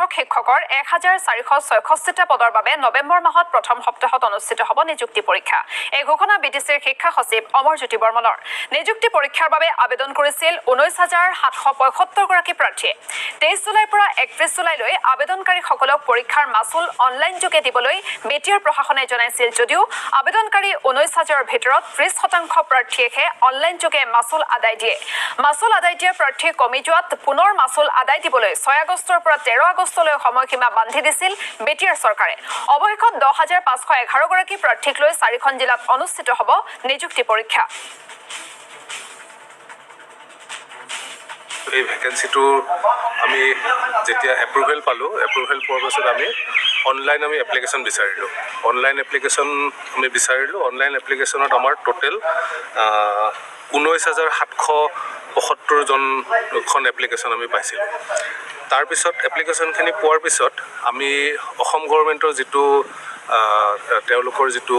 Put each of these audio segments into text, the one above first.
স্নাতক শিক্ষকৰ 1466টা পদৰ বাবে নৱেম্বৰ মাহত প্ৰথম সপ্তাহত অনুষ্ঠিত হ'ব নিযুক্তি পৰীক্ষা। এই ঘোষণা বিটিচিৰ শিক্ষা সচিব অমৰজ্যোতি বৰ্মনৰ। নিযুক্তি পৰীক্ষাৰ বাবে আবেদন কৰিছিল 19,775গৰাকী প্ৰাৰ্থীয়ে। 23 জুলাইৰ পৰা 31 জুলাইলৈ আবেদনকাৰীসকলক পৰীক্ষাৰ মাচুল অনলাইনযোগে দিবলৈ বিটিআৰ প্ৰশাসনে জনাইছিল যদিও আবেদনকাৰী 19 হাজাৰৰ ভিতৰত 30% প্ৰাৰ্থীয়েহে অনলাইনযোগে মাচুল আদায় দিয়ে। মাচুল আদায় দিয়া প্ৰাৰ্থী কমি যোৱাত পুনৰ মাচুল আদায় দিবলৈ 6 আগষ্টৰ পৰা 13 আগষ্টলৈ সময়সীমা বান্ধি দিছিল বিটিআৰ চৰকাৰে। অৱশেষত 10,511গৰাকী প্ৰাৰ্থীক লৈ চাৰিখন জিলাত অনুষ্ঠিত হ'ব নিযুক্তি পৰীক্ষা। এই ভেকেঞ্চিটো আমি যেতিয়া এপ্ৰুভেল পালোঁ, এপ্ৰুভেল পোৱাৰ পাছত আমি অনলাইন আমি এপ্লিকেশ্যন বিচাৰিলোঁ। অনলাইন এপ্লিকেশ্যন আমি বিচাৰিলোঁ। অনলাইন এপ্লিকেশ্যনত আমাৰ টোটেল 19,775জনখন এপ্লিকেশ্যন আমি পাইছিলোঁ। তাৰপিছত এপ্লিকেশ্যনখিনি পোৱাৰ পিছত আমি অসম গভৰ্ণমেণ্টৰ যিটো তেওঁলোকৰ যিটো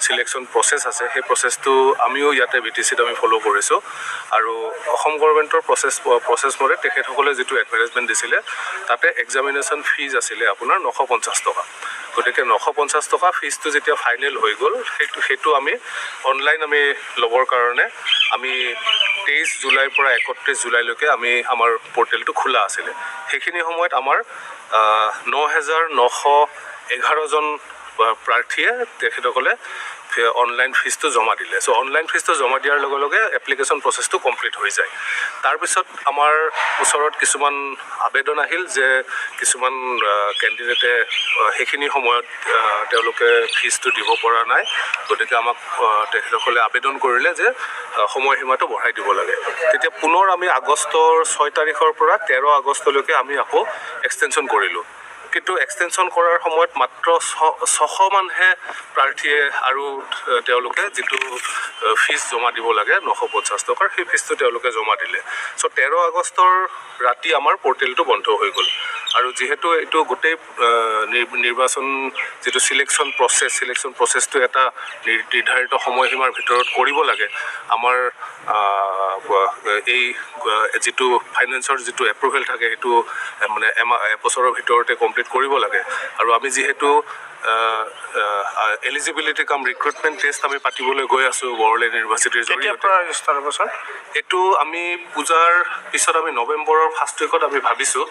চিলেকশ্যন প্ৰচেছ আছে, সেই প্ৰচেছটো আমিও ইয়াতে বিটিচিত আমি ফ'ল' কৰিছোঁ। আৰু অসম গভৰ্ণমেণ্টৰ প্ৰচেছ মতে তেখেতসকলে যিটো এডভাৰটাইজমেণ্ট দিছিলে, তাতে এক্সামিনেশ্যন ফিজ আছিলে আপোনাৰ 950 টকা। গতিকে 950 টকা ফিজটো যেতিয়া ফাইনেল হৈ গ'ল, সেইটো আমি অনলাইন আমি ল'বৰ কাৰণে আমি 23 জুলাইৰ পৰা 31 জুলাইলৈকে আমি আমাৰ পৰ্টেলটো খোলা আছিলে। সেইখিনি সময়ত আমাৰ 9911জন প্ৰাৰ্থীয়ে তেখেতসকলে অনলাইন ফিজটো জমা দিলে। চ' অনলাইন ফিজটো জমা দিয়াৰ লগে লগে এপ্লিকেশ্যন প্ৰচেছটো কমপ্লিট হৈ যায়। তাৰপিছত আমাৰ ওচৰত কিছুমান আবেদন আহিল যে কিছুমান কেণ্ডিডেটে সেইখিনি সময়ত তেওঁলোকে ফিজটো দিব পৰা নাই। গতিকে আমাক তেখেতসকলে আবেদন কৰিলে যে সময়সীমাটো বঢ়াই দিব লাগে। তেতিয়া পুনৰ আমি আগষ্টৰ 6 তাৰিখৰ পৰা 13 আগষ্টলৈকে আমি আকৌ এক্সটেনশ্যন কৰিলোঁ। কিন্তু এক্সটেনশ্যন কৰাৰ সময়ত মাত্ৰ 600 মানহে প্ৰাৰ্থীয়ে আৰু তেওঁলোকে যিটো ফিজ জমা দিব লাগে 950 টকাৰ, সেই ফিজটো তেওঁলোকে জমা দিলে। চ' 13 আগষ্টৰ ৰাতি আমাৰ পৰ্টেলটো বন্ধ হৈ গ'ল। আৰু যিহেতু এইটো গোটেই নিৰ্বাচন যিটো চিলেকশ্যন প্ৰচেছ, চিলেকশ্যন প্ৰচেছটো এটা নিৰ্ধাৰিত সময়সীমাৰ ভিতৰত কৰিব লাগে। আমাৰ এই যিটো ফাইনেন্সৰ যিটো এপ্ৰুভেল থাকে, সেইটো মানে এমাহ এবছৰৰ ভিতৰতে কমপ্লিট কৰিব লাগে। আৰু আমি যিহেতু এলিজিবিলিটি কাম ৰিক্ৰুটমেণ্ট টেষ্ট আমি পাতিবলৈ গৈ আছোঁ বড়োলেণ্ড ইউনিভাৰ্চিটিৰ কেতিয়াৰ জৰিয়তে। পৰা ষ্টাৰ্ট হ'ব ছাৰ? এইটো আমি পূজাৰ পিছত আমি নৱেম্বৰৰ ফাৰ্ষ্ট উইকত আমি ভাবিছোঁ।